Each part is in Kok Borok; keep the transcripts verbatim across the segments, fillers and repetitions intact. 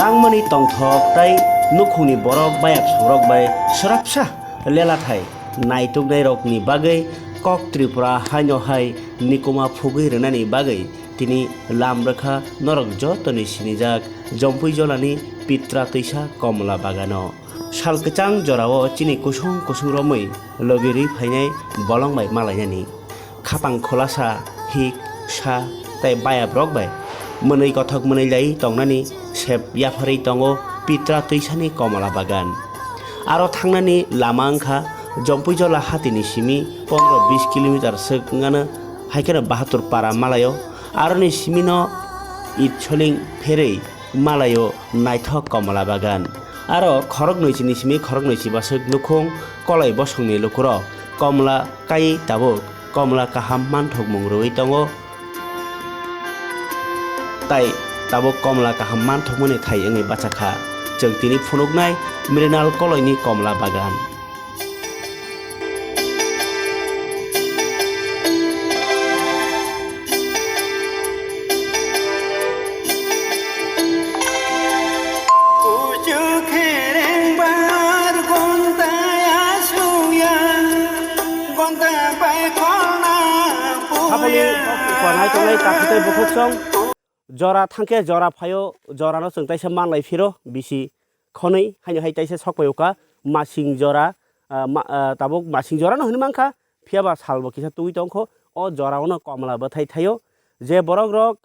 Tangmani tongthok tei nukhungni borok bayap songrok bai swrapsa lelathai naituknairokni bagwi kok Tripura haino hai nikuma phugwi rwnani bagwi tini lam rwkha norok jotoni sinijak Jompuijolani Pitra twisa Komla bagano. Sal kwchang jorao chini kusung kusung romwi logi rwi phainai bolong bai malainani. Khapang khulasa, hik, sa tei bayabrok bai mwnwi kothok mwnwi lai tongnani sep yapharwi tongo Pitra twisani Komla bagan. Aro thangnani lama wngkha Jompuijola hatini simi pondro bis kilometer swk wngano, haikheno Bahadur para malaio. Aroni simino it soling pherwi malaio naithok Komla bagan. Aro khoroknwi chini simi khoroknwi chibaswk nukhung koloi bosongni lukurok Komla kaiwi tabuk Komla kaham manthokmung rwui tongo. Tai tabuk Komla kaham manthokmani thai wngwi bachakha. Chwng tini phunuknai Mrinal koloini Komla bagan. Saboni kok upanai tongnai takhuk tei bukhuksong. Jora thangkhe jora phaio, jorano chwng taisa manlai phiro bisi khonwi, haino hai taisa sokpai uka masing jora, ah, ma-, ah, tabuk masing jorano hwnwi mankha, phiyaba salbo kisa twi tongkho, o joraono Komla bwthai thaio. Je borokrok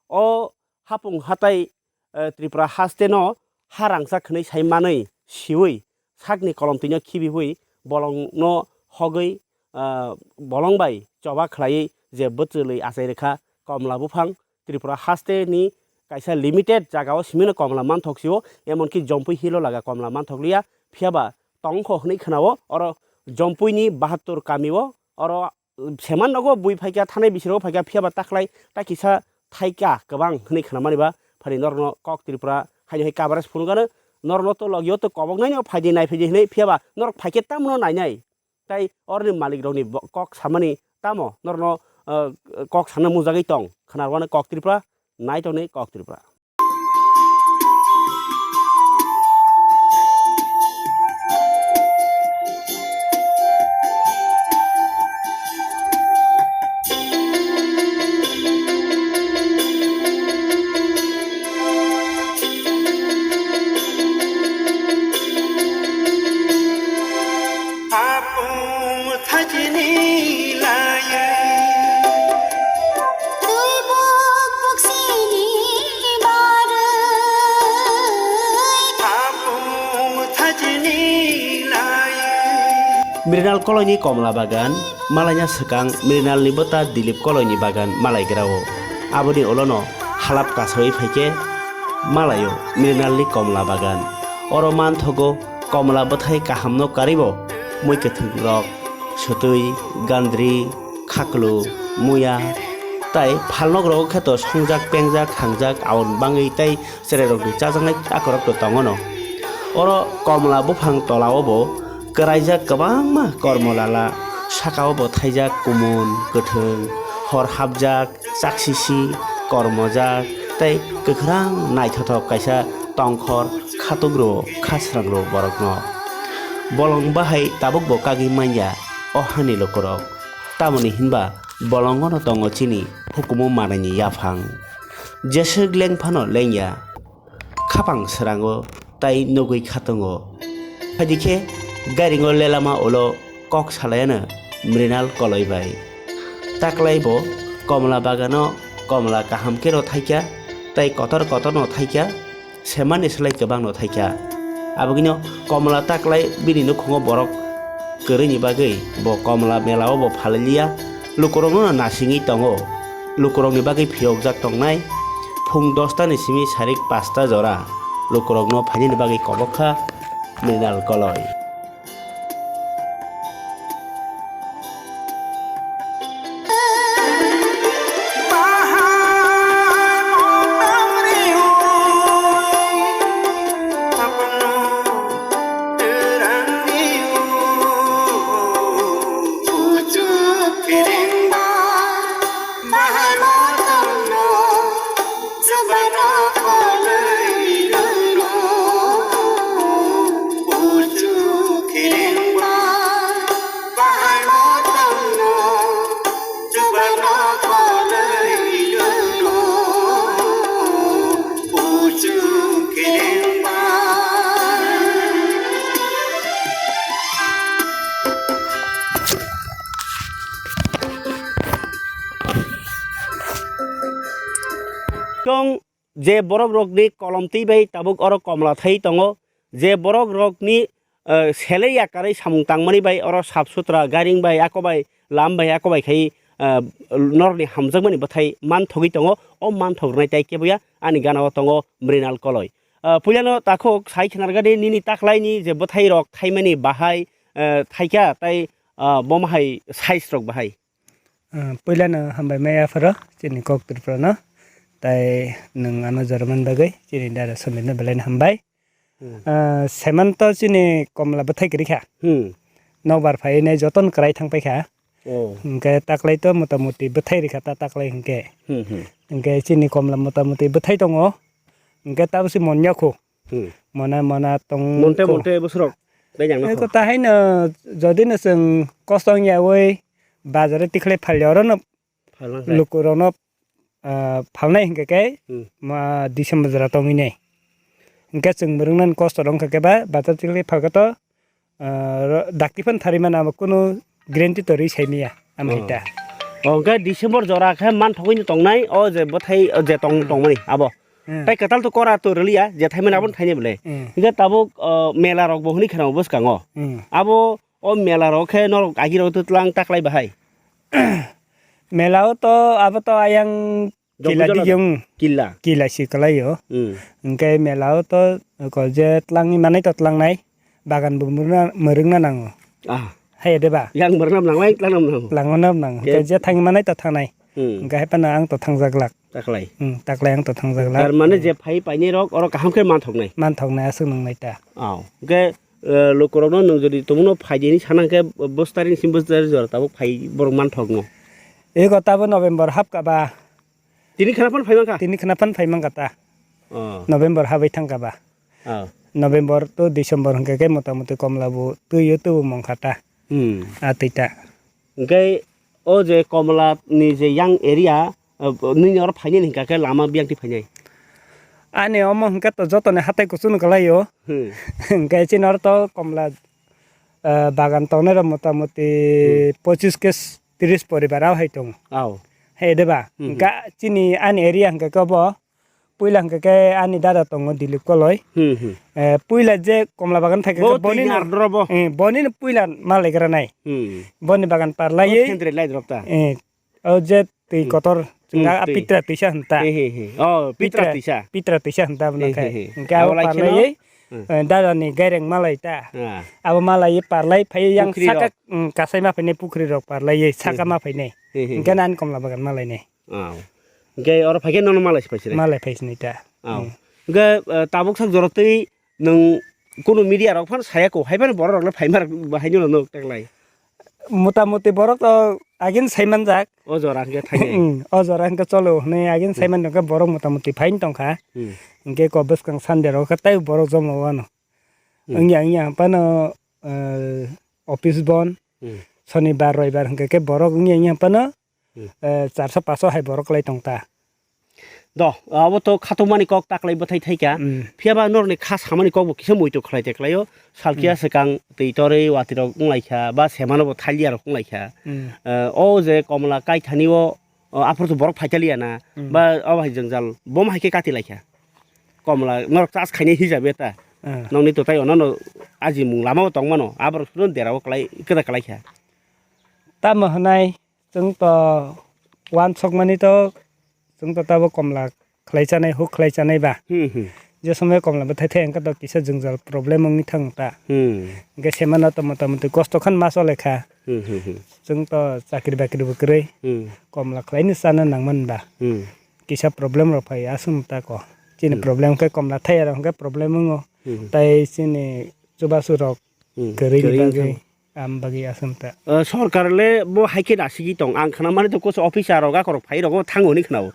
o hapung hatai, eh, Tripura hasteno ha rangchak hwnwi sai manwi siwi sakni kolomtwino khibiwi bolongno hogwi, ah, bolong bai choba khlaiwi je bwchwlwi achai rwkha Komla buphang, Tripura haste ni kaisa limited jaga o simino Komla manthok sio, emonki Jompui Hill o laga Komla manthok liya, phiyaba tongkho hwnwi khwnao, oro Jompui ni Bahattur kami o, oro seman nogo bui phaikha, thanai bisiro phaikha, phiyaba taklai ta kisa thaika kwbang hwnwi khwnamani ba, phani norokno kok Tripura haino hai coverage phunukgano, norokno to logio to koboknai no phaidi nai phaidi hwnwi, phiyaba norok phaikhe tamno nainai. Tai oroni malik rokni bo-, kok samani tamo norno, eh, kok sana mujagwi tong, khwnarwano kok Tripura, nai tongni kok Tripura. Apung thajini layai. Twi buk buk sini barwi. Apung thajini layai. Mrinal koloini Komla bagan malaina swkang Mrinalni bwta Dilip koloini bagan malaigrao. Aboni ulono halap kasawi phaikhe malaio Mrinalni Komla bagan. Oro manthogo Komla bwthai kahamno karibo mui kwthwng rok, swtwi, gandri, khaklu, muya, tai phalnok rogo khe to songjak, pengjak, hangjak, aon bangwi tai cherai rokni chajaknai akorok to tongo no. Oro Komla buphang tolao bo kwraijak kwbangma kormo lala, sakao bo thaijak kumun, kwthwng, hor hapjak, chaksisi, kormojak tei kwkhrang naithothok kaisa tongkhor khatung rwo, kha srang rwo borokno. Bolong bahai tabuk bo kagwi manya o hani lukurok. Tamoni hinba bolongono tongo chini hukumu manaini yaphang. Jeswk leng phano lengya, khapang srango tai nugwi khatungo. Phaidi khe gairingo lelama ulo kok salaiano Mrinal koloi bai. Taklai bo Komla bagano Komla kaham khe no thaikha, tai kotor kotor no thaikha, semani slai kwbang no thaikha. Abogino Komla taklai bini nukhungo borok kwrwini bagwi bo Komla melao bo phaliliya, lukurokno no nasingwi tongo. Lukurokni bagwi phiyokjak tongnai phung dosta ni simi sarik pasta jora lukurokno phainani bagwi kobok kha Mrinal koloi. Ekdom je borok rokni kolom twi bai tabuk oro komla thai tongo, je borok rokni, eh, selei yakarwi samung tangmani bai oro sap sutra gairing bai ako bai lam bai ako bai khai, eh, norni hamjakmani bwthai manthogwi tongo. O manthok rwnai tai keboya ani gana o tongo Mrinal Koloi. Ah, puilano takhuk sai khnargadi nini taklaini je bwthai rok thaimani bahai, eh, thaikha tai, ah, bomo hai size rok bahai. Ah, puilano hambai maya pharo chini kok Tripura no. Tai nwng ano jora man bagwi chini dara Somir no belai no hambai. Hmm. Ah, seman to chini komla bwthai kwrwi kha. Hmm. Nokbar phai nai joton kwrai thang paikha. Oh. Hwnkhe taklai to motamuti bwthai rikha ta taklai hwnkhe. Hmm, hmm. Hwnkhe chini komla motamuti bwthai tongo. Hwnkhe tabukhe mon yakho. Hmm. Mona, mona tong Monte, kho. Monte bwswrok. Dai jang Eko nokho. Tahaino jodi no chwng kosong yawi bazar o tikhlai phalya oro no Phalmang khe. Lukurokno, ah, phalnai hwnkhe khe Hmm. ma December jora tongwi nai. Hwnkhe chwng mwrwknani kosto rok wngkha khe ba bazar tikhlai phalkhe to, ah, ro-, dakti phano tharwi mano abo kunu guarantee to rwi sai maya. Amo Oh. hita. Oh, hwnkhe December jora khe manthogwi no tongnai o je bwthai o je tong Hmm. tongmani abo. Hmm. Tai kwtal to kora to rwliya je thaimani abo Hmm. thainai bwle. Hmm. Hwnkhe tabuk, ah, mela rok bo hwnwi kheno bwskango. Hmm. Abo O mela rok khe norok agi rok to tlang taklai bahai. Mela o to abo to ayang Jogujala kila digiyong. Kila. Kila si kalai o. Hmm. Hwnkhe mela o to ko je tlangwi manai to tlangnai. Bagan bo mwrwkna, mwrwkna nango. Ah. Hai de ba? Yang mwrwkna nanglai, tlangnam nango. Tlangna nango. Ke- Hwnkhe je thangwi manai to thangnai. Hmm. Hwnkhe hai phano ang to thangjak glak. Taklai. Hmm, taklai ang to thangjak glak. Tar mane je phai painai rok oro kaham khe manthoknai. Manthoknai aswk nwngnai ta. Aw. Hwnkhe Eh, lukurokno nwng jodi tumungno phai di hinwi sana hwnkhe, bwstari ni simi bwstari jora tabuk phai borok manthokno. Eko tabuk November hapkha ba. Tini khna phano phai mankha? Tini khna phano phai mankha ta. Oh. November habai thangkha ba. Oh. November to December hwnkhe khe motamuti komla bo twi o tubu mongkha ta. Hmm. A twi ta. Hwnkhe o je Komla ni je yang area, eh, nini oro phainai hwnkha khe lama biyang twi phainai? Ani omo hwnkhe to jotoni hatai kuchuk no kwlai o. Hmm. Hwnkhe chini oro to Komla, eh, bagan tongnai rok motamuti Hmm. pochis ke tris poribar o hai tongo. Aw. Hai de ba? Hmm, hmm. Hwnkhe chini ani area hwnkhe khe bo Puila hwnkhe khe ani dada tongo Dilip Koloi. Hmm, hmm. Eh, puila je Komla bagan thai khe Bo boni twi no, ardoro bo. Eh, boni no puila ma laigra nai. Hmm. Boni bagan parlai. Bo thendrelai drop ta. Eh, o je twi Hmm. kotor Hmm, chwngna twi. Pitra twisa hwnta. He, he, he. Oh, Pitra Pitra, twisa. Pitra twisa hwnta bwna He, khai. he, he. Hwnkhe abo abo lai kheno? Parlai, Hmm. eh, dada ni gaireng malai ta. Ah. Abo malai parlai phai yang Pukhri saka, rok. Hmm, kasai ma phainai pukhri rok parlai saka He, he. Ma phainai. He, he, Hwnkhe he. Nani Komla bagan malai nai. Oh. Hwnkhe oro phaikhe nono malai se phaisre? Malai phaisni ta. Oh. Hmm. Hwnkhe, eh, tabuk sak jora twi nwng kunu media rok phano saya kho, hai phano borok rok le phaima rok bahai no nuk taklai. Mota moti borok to agin sai manjak. O jora hwnkhe thainai. Hmm, o jora hwnkhe cholo hwnwi agin Hmm. sai man hwnkhe borok mota moti phain tongkha. Hmm. Hwnkhe ko bwskang Sunday rok khe tai borok jomo wano. Hmm. Wngya wngya phano, eh, office bon. Hmm. Sonibar, roibar hwnkhe khe borok wngya wngya phano Hmm. eh, charso paso hai borok lai tong ta. Do, abo to khatukmani kok taklai bwthai thaikha. Hmm. Phiya ba norni kha samani kok bo kisa muitu khlai te khlaio. Salkiya Hmm. swkang twi torwi watwi rok wng lai kha, ba semano bo thalia rok wng lai kha. Hmm. Eh, o je Komla kaithani o, o, aphuru to borok phaitaliya na, Hmm. ba abo hai jwngjal bom hai khe kati lai kha. Komla norok chas khainai hijab eta. Hmm. Nokni to tai ono no ajimung lama o tong mano, aborok no dera o klai, kwda klai kha. Tamo hwnai, Chwng to uansukmani to, chwng to tabuk Komla khlai chanai, huk khlai chanai ba. Hmm, hmm. Je somoi Komla bwthai thai hwnkhe to kisa jwngjal problem wngwi thang ta. Hmm. Hwnkhe semano to mota moti kosto khan ma chole kha. Hmm, hmm, hmm. Chwng to chakri bakri bo kwrwi. Hmm. Komla khlaino chana nangmani ba. Hmm. Kisa problem rok phai aswk ta ko. Chini Hmm. problem khe Komla thai rok hwnkhe problem wngo. Hmm. Tai chini chubachu rok Hmm. kwrwini Kwrwi bagwi. Wngkha. Am bagwi aswk ta. O, sorkar le bo hai khe nasigwi tong. Ang khna mani to kusu officer rok, akhorok phai rok, o thango hwnwi khna-o.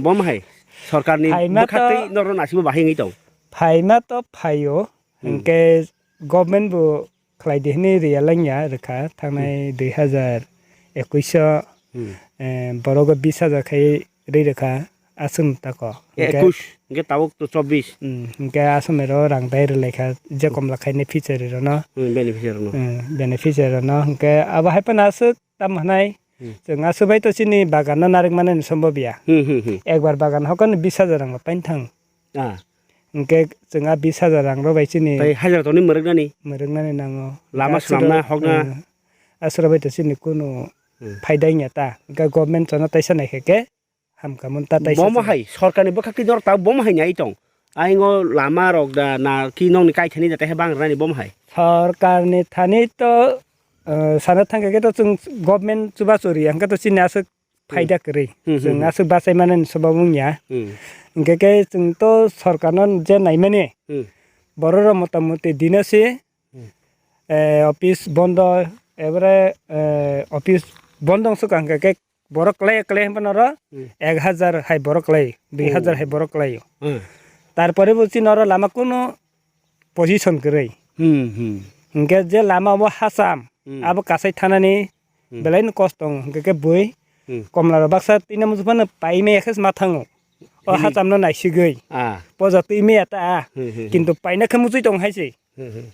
Bom hai. Sorkar ni Phaima bwkha to twi norok nasigwi bahai wngwi tong. Phaima to phaio. Hmm. Hwnkhe government bo khlai di hwnwi rwya langya rwkha. Thangnai Hmm. dui hazar ekush o, Hmm. eh, borok o bis hazar khai rwi rwkha. Aswk tako. Hwnkhe Ekush, hwnkhe tabuk to chobbish. Hmm, hwnkhe aswk mero rang dai rwlai kha, je Komla khainai phisari rokno. Hmm, beneficiary rokno. Hmm, beneficiary rokno. Hwnkhe abo hai phano aswk tamo hwnai, Hmm. Chwng aswk bai to chini bagan no narwk mani sombo biya. Hmm, hmm, hmm. Ekbar bagan hokon bis hajar rang pain thang. Ah. Hwnkhe chwng a bis hajar rang rok bai chini. Tai hajar toni mwrwknani? Mwrwknani nango. Lama Aswk swnamna rok, hokna? Hmm. Aswk rok bai to chini kunu Hmm. phaida wngya ta. Hwnkhe government chwngno taisa naikha khe. Hamkha mun ta taisa Bomo chwng. Hai, sorkarni bwkhak twi norok ta bomo hai ni ai tong. Aingo lama rok da na ki nokni kaithani da tehe bang rani bomo hai. Sorkarni thani to, eh, sana thangkhe to chwng government chubachu ri, hwnkhe to chini aswk Hmm. phaida kwrwi. Hmm, hmm, Chwng hmm. aswk bachai mani swbabwng ya. Hmm. Hwnkhe khe chwng to sorkarno je naimani, Hmm. borok rok motamoti dino se, Hmm. eh, office bondo, ebore, eh, office bondo wngsuka hwnkhe khe borok kwlai kwlai hwnba noro Hmm. ek hajar hai borok kwlai, dui hajar Oh. hai borok kwlaio. Hmm. Tarpore bo chini oro lama kunu position kwrwi. Hmm, hmm. Hwnkhe je lama bo hacham, Hmm. abo kasai thanani Hmm. belai no kosto wng, hwnkhe khe bui Hmm. komla rok baksa twi na muchung phano pai maya khe ma thango. O Hini. hacham no naisigwi. Ah. Poja twi maya ta. Hmm, hmm, hmm. Kintu paina khe muchung tong hai se. Hmm, hmm.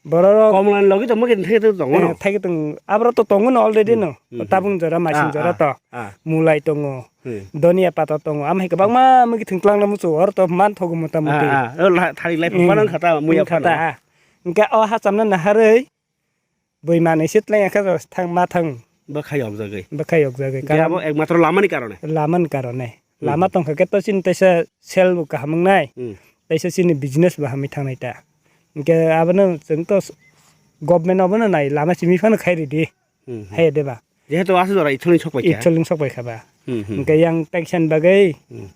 Borok Komlan logi tongma khe thai tongo no? Eh, thai tongo. Abro to tongo no already Hmm, no. hmm, hmm. Tabung jora, maising Ah, jora ah, to. ah. Mulai tongo. Hmm. Donia pata tongo. Am hai kwbangma mugi thwng twlang na muchung oro to man thogo mota moti. Ah, ah. O la-, thari lai Hmm. phano kha ta, muya Wng kha phano. ta, ah. Hwnkhe o hacham no naharwi bui manwi se tleng khe thang ma thang. Bo khai yokjagwi. Bo khai yokjagwi. Hwnkhe Karon abo ekmatro lamani karone. Lamani karone. Hmm. Lama tongkha khe to chini teisa sel bo kaham wngnai. Hmm. Teisa chini business bo hamwi thangnai ta. Hwnkhe abono chwng to s-, government abono nai lama simi phano khai ridi. Hmm, hmm. Hai de ba? Jehetu aswk jora Itholni sok pai kha. Itholni sok pai kha ba. Hmm, hmm. Hwnkhe yang taisa ni bagwi Hmm.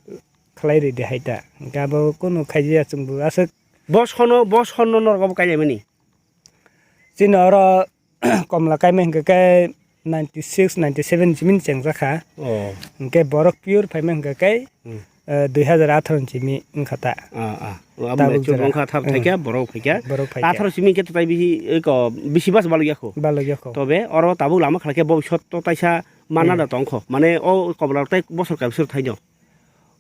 khlai ridi hai ta. Hwnkhe abo kunu khaiya chwng bo aswk. Bo sono, bo sono norok abo kailaimani? Chini oro komla kaimai hwnkhe khe ninety six, ninety seven simi ni chengjakha. Oh. Hwnkhe borok pure phaimai hwnkhe khe, Hmm. eh, dui hajar atharo ni simi wngkha ta. Ah, ah. O abo Tabuk mature jora. wngkha, thap Hmm. thaikha, borok phaikha. Borok phaikha. Atharo simi hwnkhe to tai bisi, eko, bisi bas balokya kho. Balokya kho. Tobe oro tabuk lama khlai khe bobisot to taisa manna Hmm. da tongkho. Mane o komla rok tai bosor kaisa thaino.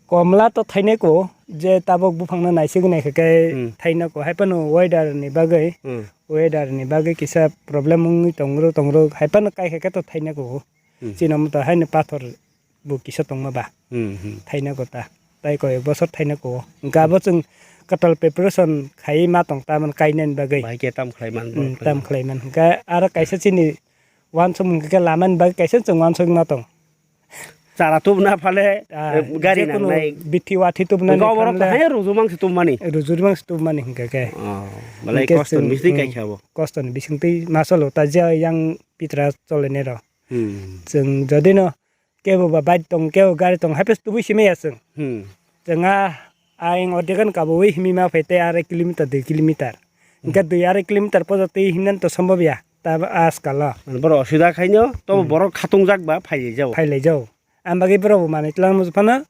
Komla to thainai ko, je tabuk buphangno naisigwi naikha khe Hmm. thainai ko, hai phano weather ni bagwi, Hmm. weather ni bagwi kisa problem wngwi tongro tongro, hai phano kaikha khe to thainai ko. Hmm. Chini omo to haino pathor bo kisa tongma ba. Hmm, hmm. Thainai ko ta, tai koi bosor thainai ko. Hwnkhe abo chwng kwtal preparation khaiwi ma tong ta, mane kainani bagwi. Bahai khe tam khlai man Hmm, borok tam phano. khlai man. Hwnkhe aro kaisa chini uansuk hwnkhe khe lamani bagwi kaisa chwng uansuk ma tong. Chara tubuna phale, Ah, eh, gari jekunu nangnai. Bithi wathi tubunani Hwnkhe oborok phanle to hai rujumang se tubmani. Rujumang se tubmani hwnkhe khe. Oh, belai Hwnkhe kosto ni chwng, bisingtwi hmm, kaikha bo. kosto ni bisingtwi ma cholo ta je yang pitra cholainai rok. Hmm. Chwng jodi no kebo ba bike tong, kebo gari tong, haipes tubui simi ya chwng. Hmm. Chwng a, a yang odegan kaboui himi ma phai tei arai kilometer, dui kilometer. Hwnkhe Hmm. dui arai kilometer pojo twi himnani to sombob ya. Ta ajkal o. Mane borok osida khaino, to Hmm. borok khatungjak ba phailaijao. Phailaijao. Ang bagwi borok bo manwi twlang muchung phano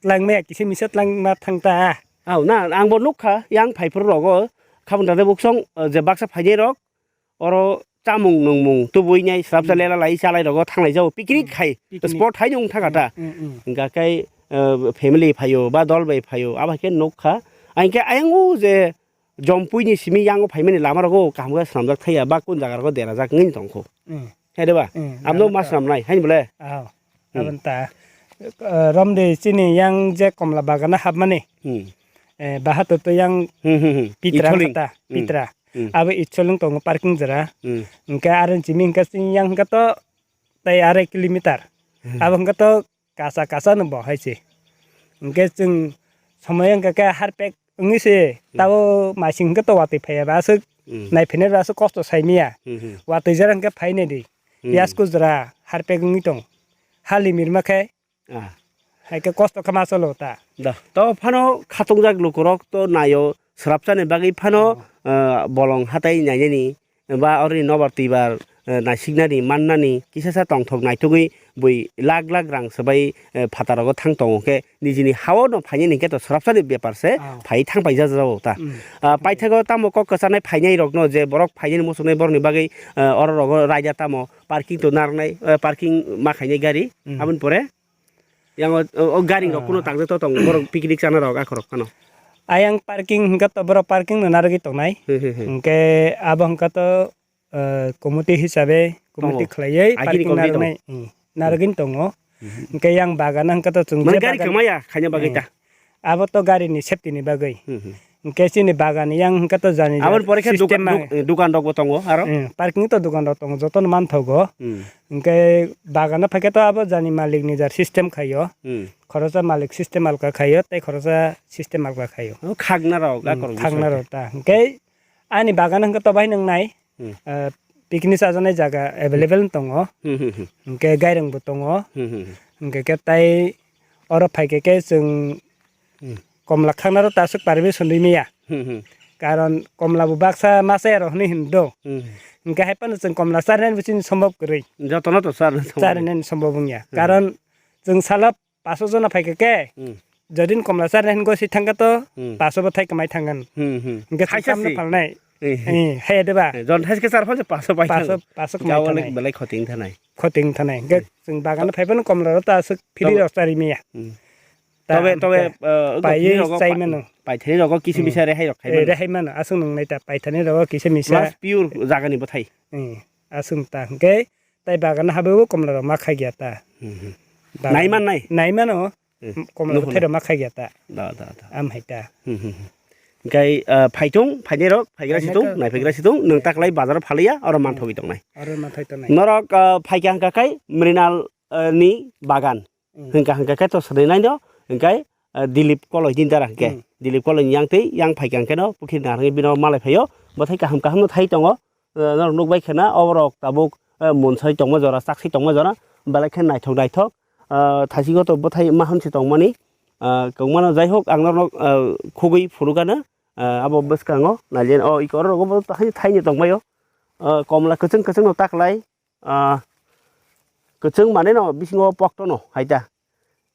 twlang maya kisa misa twlang ma thang ta. Aw, na, ang bo nukha, yang phaiphuru rogo, khabang dade buksong, eh, je baksa phainai rok, oro chamung nungmung tubui nai, srapsa Hmm. lela lai chalai rogo thanglai jao, picnic Hmm. khai, Picnic. spot hai nung thangkha ta. Hmm, hmm, hmm. Hingkha khe, eh, family phaio, ba dol bai phaio, abo hai khe nukha. Ang khe ayang o je Jompui ni simi yang o phaimani lama rogo kaham khe swnamjak thaiya, ba kun jaga rogo derajak wngwi tongkho. Hmm. Hai de ba? Hmm, Abno lama ma to. swnamnai, hai bole? Aw. Hmm. Aboni ta, eh, romdi chini yang je komla bagana hapmani. Hmm. Eh, bahato to yang Hmm, hmm, hmm. pitra Itholing. kata, Hmm. pitra. Hmm. Abo Itholing tongo parking jora. Hmm. Hingke aro chini hingke chini yang hingke to tei arai kilometer. Hmm. Abo hingke to kasa kasa no bo hai se. Hingke chwng somoi hingke ke harpek wngwi se Hmm. tabo masing hingke to watwi phaiya ba aswk Hmm. nai phainai ba aswk kosto sai maya. Hmm, hmm. Watwi jora hingke phainai di. Hmm. Yasku jora harpek wngwi tong. Hali mirma khe Ah. hai khe kosto khe ma cholo ta. Da, to phano khatungjak lukurok to naio, swrapsani bagwi phano, Oh. ah, bolong hatai nainani ba ori nobar twibar, eh, naisiknani mannani kisasa tongthok naithogwi bui lakh lakh rang swbai, eh, phataro thang tongo khe nijini hao no phainani khe to swrapsani bepar se Oh. phai thang paijak jao ta. Mm. Ah, paithago tamo kok kwchanai phainai rokno je borok phainani muchungnai borokni bagwi, eh, oro rogo raida tamo parking to narwknai, eh, parking ma khainai gari. Mm. Aboni pore yang o, o, o gari rok Ah. kuno tangjak to tongo, borok picnic chana rok akhorok phano. Ayang parking hingka to borok parking no narwgwi tongnai. He, he, he. Hingke abo hingka to, eh, committee hisabe committee khlaiwi agini parking committee tongo. Narwknai, hmm, narwgwini tongo. Hmm. Hwnkhe yang bagana hwnkhe to chwng Mane je gari bagan, kwmaya khaina bagwi, hmm, ta? Abo to gari ni safety ni bagwi. Hmm, hmm. Hwnkhe chini bagan yang hwnkhe to jani Aboni jar pore khe system dukan, mang. Duk-, dukan rok bo tongo aro? Hmm, parking to dukan rok tongo, jotono manthogo. Hmm. Hwnkhe bagana phaikhe to abo jani malik ni jar system khaio. Hmm. Khoroksa malik system alka khaio, tei khoroksa system alka khaio. O khakna rok, hmm, gakorok khakna bising rok ta. Hwnkhe ani bagana hwnkhe to bai nwngnai. Hmm. Ah, picnic chajaknai jaga available tongo. Hmm, hmm, hmm. Hwnkhe gairong bo tongo. Hmm, hmm, hmm. Hwnkhe khe tai oro phaikhe khe chwng Hmm. komla khakna rok ta aswk permission rwi maya. Hmm, hmm. Karon komla bo baksa ma chaya rok hinwi hwn do. Hmm. Hwnkhe hai phano chwng komla charnani bo chini sombhob kwrwi. Jotono to charnani sombhob. Charnani sombhob wngya. Hmm. Karon chwng salo paso jona phaikha khe, Hmm. jodin komla charnai hwnwi goswi thangkha to, Hmm. paso bo thai kwmai thangkhan. Hmm, hmm. Hwnkhe Thaisa chwng tamno si. phalnai. Eh, eh. Eh, hai de ba? Eh, jon thaisa khe char phal se paso pai Paso, thang. paso kwmai Gao thangnai. Belai khoting thanai. Khoting thanai. Hwnkhe Hmm. chwng bagano phai phano komla rok ta aswk phiri Tobo. rok chari maya. Hmm. Ta Tobe, hwnkhe tobe, eh, paiwi gopini rogo chai pa-, mano. paithani rogo kisi Hmm. misa rehai rok khai Eh, mano. rehai mano. Aswk nwngnai ta paithani rogo kisa misa. Plus pure jagani bwthai. Eh, aswk ta hwnkhe tai bagano habwi bo komla rok ma khai ya ta. Hmm, hmm. Bagan. Nai man nai? Nai mano. Hmm. Komla Nuhuna. bwthai rok ma khai ya ta. Da, da, da. Am hai ta. Hmm, hmm, hmm. Hwnkhe, ah, phaitung, phainai rok, phaigra Phainai situng, rok. naiphaikgra situng, nwng taklai bazar o phaliya, oro Hmm. manthogwi tongnai. Oro manthogwi tongnai. Norok, ah, phaikha hwnkha khai Mrinal, ah, ni bagan. Hmm. Hwnkha hwnkha khe to swnwi nai no, hwnkhe, ah, Dilip Koloi ni dara hwnkhe. Hmm. Dilip Koloi ni yang twi, yang phaikha hwnkhe no, pukhiri narwgwi bino malai phaio. Bwthai kaham kaham no thai tongo. Ah, norok nukbai khena, oborok tabuk, ah, munsai tongma jora, chaksai tongma jora, belai khe naithok naithok. Ah, thaisingo to bwthai mahon se tongmani. Ah, kwbangmano, jai hok, ang norok, ah, khugwi phunukgano, ah, abo bwskango nailaiano, o ikor rogo bo hai thaini tongbaio. Ah, komla kwchwng kwchwngno taklai, ah, kwchwng maneno bisingo poktono hai ta.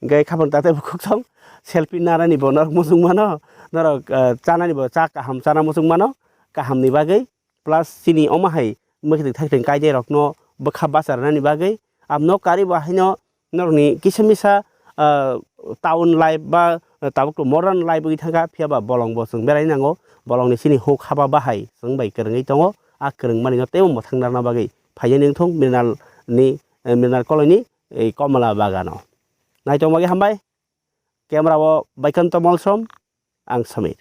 Hwnkhe khapang tatai bukhuk song selfie narani bo norok muchung mano, norok, ah, chanani bo cha kaham chana muchung mano, kahamni bagwi. Plus chini omo hai mwkhitwng thaitwng kainai rokno bwkha bacha rwnani bagwi, abno karwi bo haino norokni kisa misa, ah, town life ba tabuk to modern life wngwi thangkha, phiya ba bolong bo chwng berai nango, bolongni chini huk haba bahai chwng bai kwrwngwi tongo, a kwrwngmani no teibo mwthang narwkna bagwi phainani wngthung Mrinal ni, eh, Mrinal Koloi ni, eh, Komla Bagano. Naitong bagwi hambai, camera o Baikanta Molsom, ang Samir.